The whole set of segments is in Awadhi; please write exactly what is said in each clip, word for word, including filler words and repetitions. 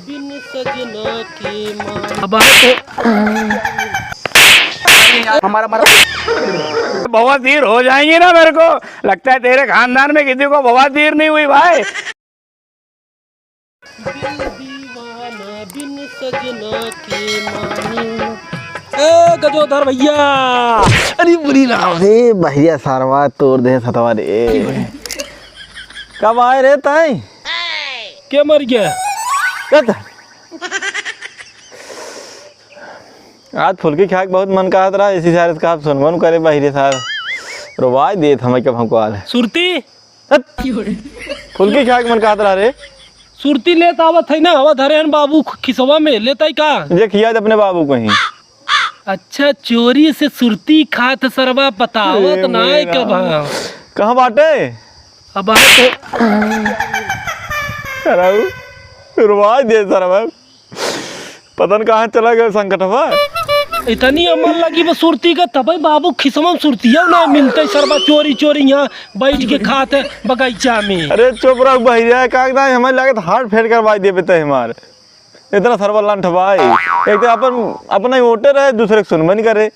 बिन सजना के मान। अब हमारा, हमारा बवासीर हो जाएंगे ना मेरे को। लगता है तेरे खानदान में किसी को बवासीर नहीं हुई भाई। दिल दीवाना बिन सजना के मानी। ए गजोधर भैया। अरे बुरी राम रे भैया, सारवा तोड़ दे सतवा रे। कब आए रे ताई? के मर गया? क्या था? आज फुल्की खाए के बहुत मन कहत रहा, इसी सारे से कहा सुनबो न करे बाहिरे सार। रोवाई देत हमें कब हमको आल है। सुरती? हट। फुल्की खाए के मन कहत रहा रे। सुरती लेत आवत है ना, हवा धरे हन बाबू खिसवा में, लेता ही का? जे खिया दे अपने बाबू को ही। अच्छा, चोरी से सुरती खात सरवा बतावत ए ना है मेरा। कब हाँ। कहाँ बाटे? अब बाटे। सरऊ, रोवाई दे सरवा। पता न कहाँ चला गया संकटवा। इतनी अमल लगी बस सुरती का, तबे बाबू खिसवा में सुरतिया ना मिलते सरवा, चोरी चोरी यहाँ बैठ के खात है बगीचा में। अरे चुप रह बहिरिया, का एकदम हमें लागत हार्ट फेल करवाई देबे ते हमार। इतना सरवा लंठ भाई, एक तो अपन, अपना ही वोटर है, दूसरे को सुनबे नहीं करे।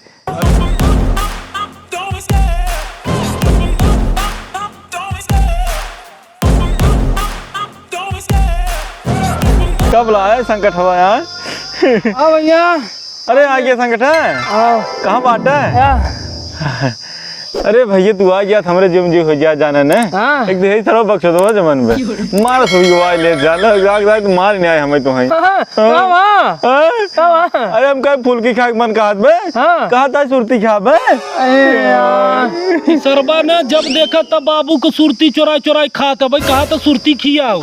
कब लाए संकट हवा यार? हाँ भैया। अरे आ गया संकट है? हाँ। कहाँ बाटा है? हाँ। अरे भैया तू आ गया, हमरे जिम जी हो गया जाने ने। हाँ। एक तो यही सरवा बक्सो दो जमन में। मार सुई वाई ले जाना, जाग जाग मार नहीं आए हमें तो हैं। हाँ, हाँ, हाँ। हाँ? हाँ, हाँ। अरे हम कहे फुल्की खाए के मन कहत बे? हाँ। कहा था सुरती खा बे? अरे यार। सरबा ने जब देखा तब बाबू को सुरती चोराई चोराई खात है भाई, कहा तो सुरती खियाओ।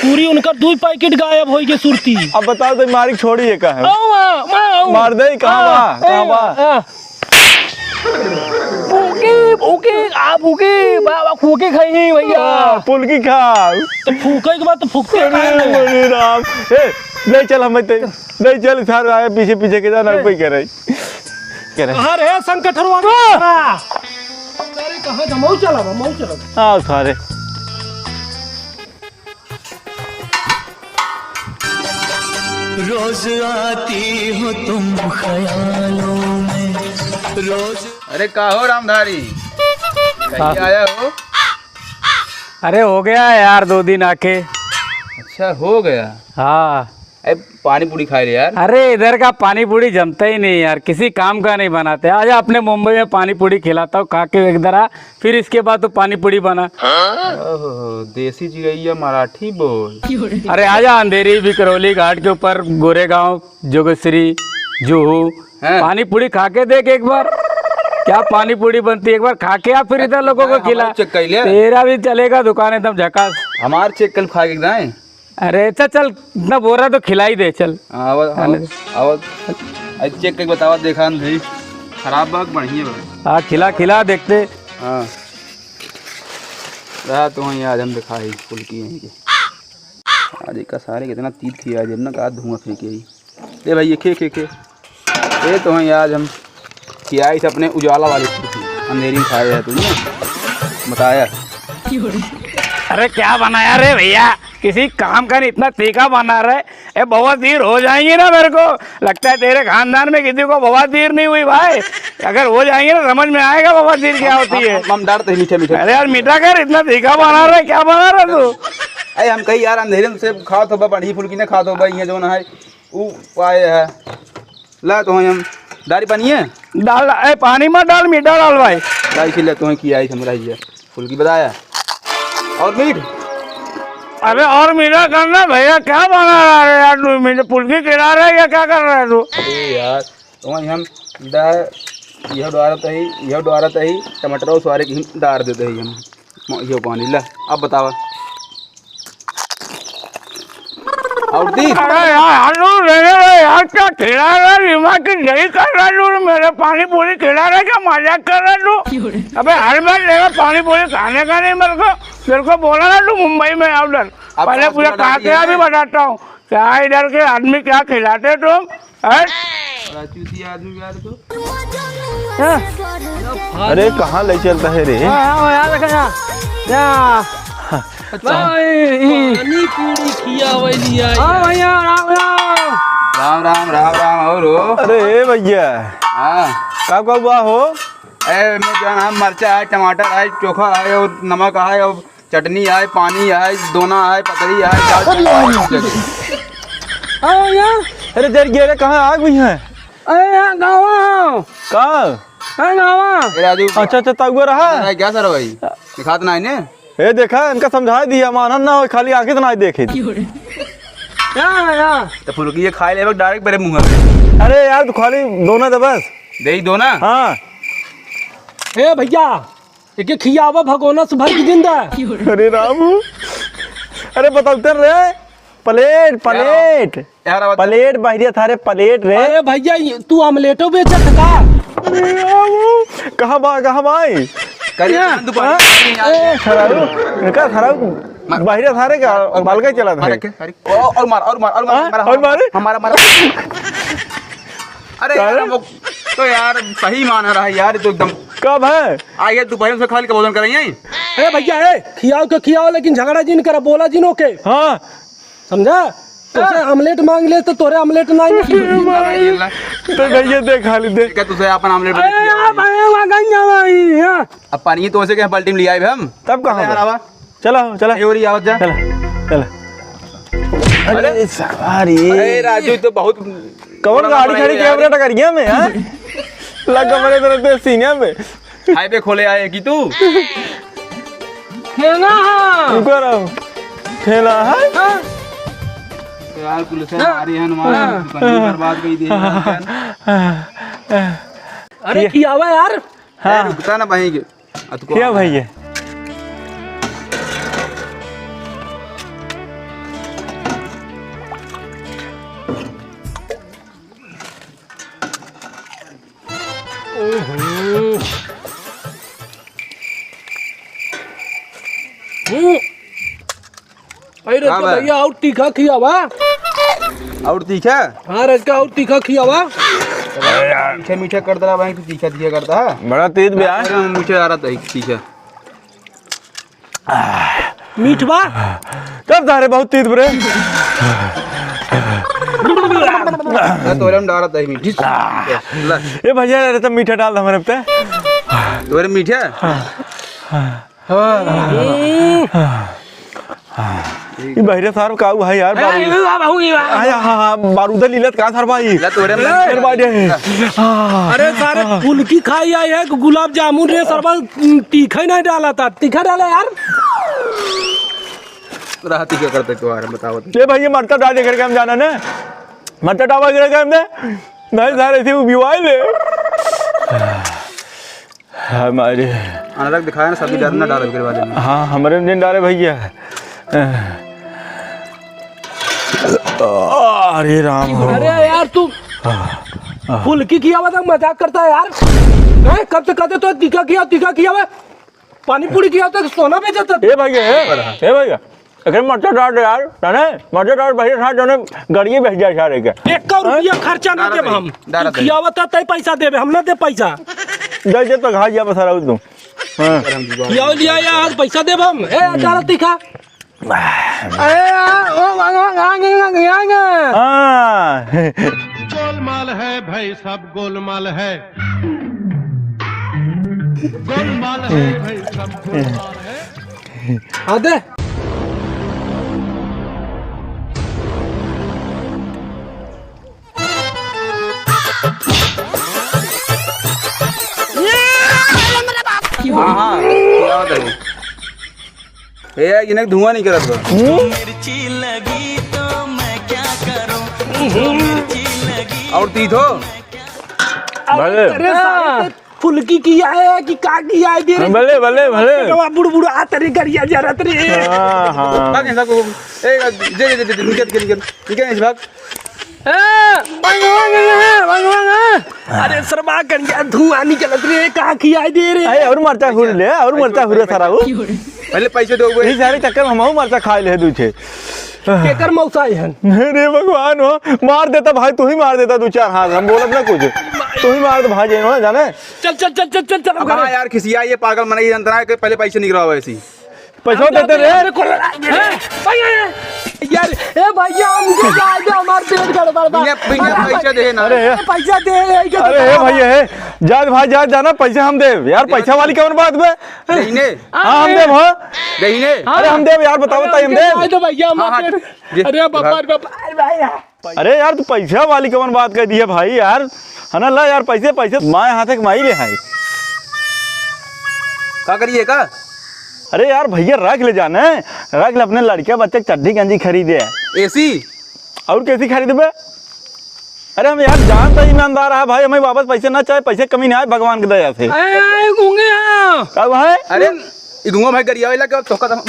पूरी उनकर दुई पैकेट गायब होई के सुरती। अब बताओ तो मारी छोड़ी है कहाँ? आओ, आओ, आओ। मार दे, कहाँ आ, बा? कहाँ ए, बा? आ। फूकी, फूकी, आ फूकी, बाबा फूकी खाई भैया। आ, फुल्की खाओ। तो फूके के बाद तो फूकते अरे, काहे हो? अरे राम। ए, ले चल हमें ते, ले चल सार आए पीछे पीछे के जाना कोई करे। करे। कहाँ रे संकट हरवा? आ! अरे कहाँ जा? मऊ चला बा, मऊ चला बा। आओ सारे। रोज आती हो तुम ख्यालों में, रोज। अरे का हो रामधारी, कहीं हाँ। आया हो? अरे हो गया यार, दो दिन आके। अच्छा, हो गया? हाँ। ए, पानी पूरी खाए ले यार। अरे, इधर का पानी पूरी जमता ही नहीं यार, किसी काम का नहीं बनाते। आजा, अपने मुंबई में पानी पूरी खिलाता हूँ, खा के एक दरा, फिर इसके बाद तो पानी पूरी बना। ओहो, देसी चिरैया मराठी बोल। अरे, आजा, अंधेरी, विकरौली घाट के ऊपर, गोरेगांव, जोगेश्वरी, जुहू, हाँ। पानी पूरी खा के देख एक बार, क्या पानी पूरी बनती है, एक बार खा के आ, फिर इधर लोगों को हाँ, खिला। हमारे check कर लिया। तेरा भी चलेगा दुकान एकदम झकास। हमार check कल खा के जाए। अरे, अच्छा, चल, इतना बोल रहा तो खिला ही दे, चल। हाँ, आवाज, आने आवाज, दे। आवाज। आज check करके बतावा, देखा नहीं, खराब बा कि बढ़िया बा? हाँ, खिला, खिला, देखते। हाँ। रहा तो वहीं आज हम दिखाई फुल्की यहीं के। आज एक सारे कितना तीत किया, जब ना कहा धुआं फेंके ही। ले भाई, ये खे, खे, खे। ये तो हैं आज हम खियाई से अपने उजाला वाली कुर्सी। अंधेरी में खाया है तूने, बताया। अरे क्या बनाया रे भैया, किसी काम का नहीं, इतना तीखा बना रहे। ए, बवासीर हो जाएंगी ना मेरे को। लगता है तेरे खानदान में किसी को बवासीर नहीं हुई भाई। अगर हो जाएंगी ना, समझ में आएगा बवासीर क्या होती है। हम, हम, हम डरते हैं मीठे मीठे। अरे यार, मीठा कर, इतना तीखा बना रहे, क्या बना रहे तू? अरे हम कही यार, अंधेरे में से खात हो बा, बढ़िया फुल्की ना खात हो बा, ये जो ना है। ऊ पाए है। ला तो हम डारी पानी है? डाल, ए, पानी मत डाल, मीठा डाल भाई। ला इसीलिए तुम्हें किया है, समझा है। फुल्की बताया। और मीठ? अबे और मीठा करना भैया, क्या बना रहा है यार तू? मीठा फुल्की खिला रहा है या क्या कर रहा है तू? अरे यार, तो वहीं हम डा-, यह डारत ही, यह डारत ही, टमाटर और सारे की डार देते ही हम। म-, यो पानी ला, अब बतावा। और दी? अरे यार, आलू ले ले रे यार, क्या खिला रहा है? दिमाग की दही कर रहा है तू, मेरे पानी पूरी खिला रहा है, क्या मजाक कर रहा है तू? अबे हर बार लेगा पानी पूरी खाने का नहीं मेरे को, मेरे को बोला ना तू मुंबई में आओ डर। अब पहले समझ पूरा में खा आती के है। अभी बताता हूँ, क्या इधर के आदमी क्या खिलाते तुम? हैं? बड़ा चूतिया आदमी यार तू। हाँ। अरे, कहाँ ले चलता है रे? हाँ, हाँ, यहाँ देखो, यहाँ। यहाँ। अच्छा। पानी पूरी खियावे लिया हाँ यार। भैया, राम राम। राम राम, राम राम। और हो? अरे ए भैया। हाँ। का का हुआ हो? ए, में क्या नाम, मरचा है, टमाटर है, चोखा है और नमक है और चटनी है, पानी है, दोना है, पतरी है, दाल। हाँ भैया। अरे देर गिरे कहाँ आ गई है? अरे यहाँ गाँव। कहाँ? हाँ गाँव। ए राजू। अच्छा, अच्छा, तउआ रहा? अरे क्या सर भाई? दिखात ना इन्हें? ए देखा, इनका समझाइ दिया, मानन ना हो, खाली आँखें से ना देखे। क्या है यार? तो फुलकी ये खाए लेबे direct मेरे मुँह में। अरे यार, तू खाली दोना दे बस। दे ही दोना? हाँ। ए भैया, एके खियावा भगोना से भर के दिन दा। अरे राम। अरे बताओ तेरे रे, plate, plate। यार, अब plate बाहरिया थारे, plate रे। अरे भैया, ये तू आमलेटो बेचत है का? अरे राम। कहाँ बा, कहाँ बा ई? करे क्या? तुरंत हाँ? पानी नहीं आया। ए, खराबू, इनका खराबू मार। बाहरिया थारे का, मार, बालका ही चला था। मार के, अरे, और, और मार, और मार, और मार, हाँ? मार, और मारे? हमारा, हमारा। अरे का यार, रे? वो तो यार सही मान रहा है यार, ये तो एकदम। कब है? आइए दोपहर में खाली का भोजन करेंगे। ए भैया, ए, खियाओ के खियाओ, लेकिन झगड़ा जिन करा, बोला जिन ओके। हाँ। समझा? तोसे हाँ। आमलेट माँग ले तो तोरे आमलेट ना ही। तो भैया दे, खाली दे। क्या तुझे अपन आमलेट अरे बना यार, दिया? भाई, वहाँ गंज जावा ही, हाँ। अब पानी तो उसे के बाल्टी में ले आए हम। तब कहाँ अरे यार, पर? आवा। चला, चला। ए, ओरी आवत जा। चला, चला। अरे, अरे, सवारी। अरे, राजू, तो बहुत कौन बड़ा गाड़ी बड़ा खड़ी यार। कैमरा टकरिया में, हाँ? लग बड़े तरह से सीने में। हाईवे खोले आए कि तू? खेला है। रुको रहो। खेला है? हाँ। यार, पुलिस हाँ। मारी है, मारी हाँ। दुकान बर्बाद कर दी है यार। अरे, ये खियावा यार। हाँ। ए, रुकता ना भाई के। अतको क्या आ भाई रहा है। ये? हम्म। अरे का बा? भैया, और तीखा खियावा। और तीखा? हाँ, रजका, और तीखा खियावा। मीठा मीठा कर दे रहा भाई, तू तीखा तीखा करता है। बड़ा तेज बे, हाँ? अरे, मीठा आ रहा था, तीखा। मीठ बा? तब तारे बहुत तीत बरे। मैं तोरे में डालत है मीठ। ला। ए भैया, अरे तब मीठा डाल दे हमरे पे। तोरे मीठा? हाँ। हाँ। ई बहिरे सार का हुआ है यार, बारूद। ए, ई बा, ई बा। आया, हाँ, हाँ, बारूद लीलत का सर भाई? ला तोरे में। सर भाई रे। हाँ। अरे सारे फुलकी खाई आई है, गुलाब जामुन रे, सरबा तीखा ही नहीं डाला था, तीखा डाला यार। रात ही क्या करते तो यार, बताओ तो। ये भाई, ये मरचा डाल दे करके हम जाना ना, मरचा डाल दे करके हमने, नहीं सारे ऐसे उबिवाए ले। हमारे अनरक दिखाया ना, सब्जी डालना डाल के बाद में। हाँ, हमारे दिन डाले भैया। अरे राम हो। अरे यार, तू फुलकी किया हुआ था, मजाक करता है यार। हैं? कब से कहते तो तीखा किया, तीखा किया हुआ। पानी पूरी किया तो सोना बेचत है। ए भैया, ए, ए भैया, एकरे मरचा डाल दे यार, जाने? मरचा डाल भैया साथ जाने, गाड़िए बेच जाए सारे के। एक रुपया खर्चा ना देब हम। डाल दे। तू खियावता तय पैसा देबे, हम ना दे पैसा। दे दे तो खा जा बस रहा तू। हाँ। खियाव लिया यार, पैसा देब हम। ए, डाल तीखा। अरे यार, ओ भगवान, आ गए, आ गए, आ गए। हाँ। गोलमाल है भाई, सब गोलमाल है। गोलमाल है भाई, सब गोलमाल है। आ दे। हाँ, हाँ, क्या बात है? ए, इन्हें धुआं नहीं करत बा। मिर्ची लगी तो मैं क्या करूं? मिर्ची लगी और तीत हो? भले। अरे सारे फुलकी किया है कि का किया है, दे रे। भले, भले, भले। पेटवा बुड़बुड़ा, तेरी गरिया जरत रे। हाँ, हाँ। भाग यहाँ से, ए, जे, जे, जे, जे, निकल, निकल, निकल, निकल यहाँ से, भाग। ए, भाग, भाग, भाग, भाग। अरे सरबा गरिया धुआं निकलत रे, का किया है, दे रे। अरे, और मरचा हुर ले, और मरचा हुर सारा हो। पहले पैसे दो बे। इस सारे चक्कर में हम मरचा खा ले दू छे। केकर मौसा है हन? अरे भगवान हो, मार देता भाई, तू ही मार देता दो चार हाथ, हम बोलत ना कुछ। तू ही मार दे भाई, जानो ना, जाने। चल, चल, चल, चल, चल, चल, अब घरे। हाँ यार, खिसिया ये पागल मनई जनता है कि पहले पैसे निकलवाओ ऐसी। पैसा देते रे। हैं? भैया, यार, ए भैया, हमके जाए दे, हमार पेट गड़बड़ बा। भैया, भैया, पैसा दे ना। अरे, ए, पैसा दे, ए, के अरे, ए, भैया, हे, जाए भाई, जाए, जाना, पैसा हम देब। यार, पैसा वाली कौन बात बे? दहीने। हाँ, हम देब, हाँ। दहीने। अरे, हम देब यार, बताओ, अरे, बताइए, हम हमके देब। जाए दे भैया, हाँ, हमार हाँ, पेट। जी, अरे, बाबा, हाँ। बाबा, अरे, भाई, यार। अरे यार, तू पैसा वाली कवन बात कह दिया भाई यार, है ना? ला यार, पैसे, पैसे माय हाथे कमाई ले है। का करिए का? अरे यार भैया, रख ले जाने, रख ले, अपने लड़के बच्चे के चड्ढी गंजी खरीदे। एसी? और कैसी खरीदबे? अरे हम यार, जान तो ईमानदार है भाई, हमें वापस पैसे ना चाहे, पैसे कमी ना आए भगवान के दया से। आए, आए, गूंगे हाँ। का भाई? अरे, ई गूंगा भाई गरियावेला के तोहका तो।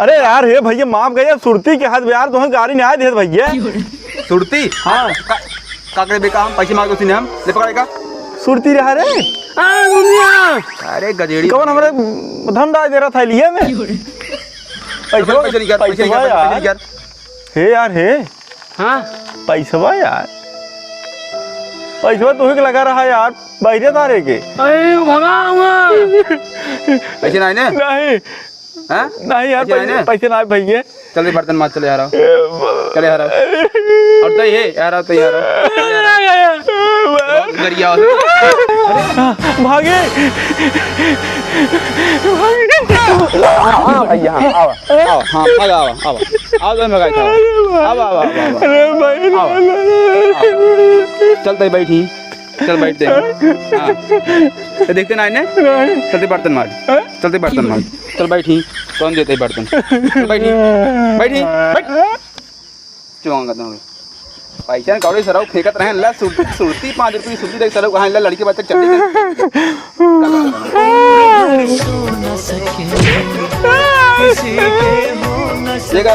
अरे यार, हे भैया, माफ करिए, सुरती के हाथ बे यार, तुम्हें गाड़ी नहीं आए देत भैया। सुरती? हाँ। का, का करे बे काम? पैसे मांगे उसी ने हम, ले पकड़े का? सुरती रहा रे। आ, गूंगिया। अरे गजेड़ी। कौन हमारे धन डाल दे रहा था लिए में? पैसा, पैसा निकाल, पैसा पैसा निकाल, पैसा यार। निकाल। हे यार, हे। हाँ। पैसवा यार, पैसवा तू ही के लगा रहा यार, बहिरे तारे के। अरे भगा हुआ। पैसे नहीं ने? नहीं। हाँ? नहीं यार, पैसे नहीं पैसे, ने? पैसे ना भैया। चल रे बर्तन माज, चले आ रहा। ए, ब- चले आ रहा। और तो ये आ रहा, तो ये आ रहा। बहुत गरिया हो। भागे। हाँ, हाँ, भैया, हाँ, आवा, आवा, हाँ, भाग, आवा, आवा। आवा, तो भगाई था। आवा, आवा, आवा, आवा। अरे भाई, आवा। आवा। चल, तई बैठी। चल, बैठ दे। हाँ। तो देखते ना इन्हें? चलते बर्तन माज। चलते बर्तन माज। चल, बैठी। कौन देते बर्तन? चल, बैठी। बैठी। बैठ। चुआऊंगा तुम्हें। पैसा कौड़ी सरऊ फेंकत रहे, ला सुरती, सुरती पाँच रुपये की सुरती देख सरऊ, कहाँ ला लड़की बच्चा चल। देखा?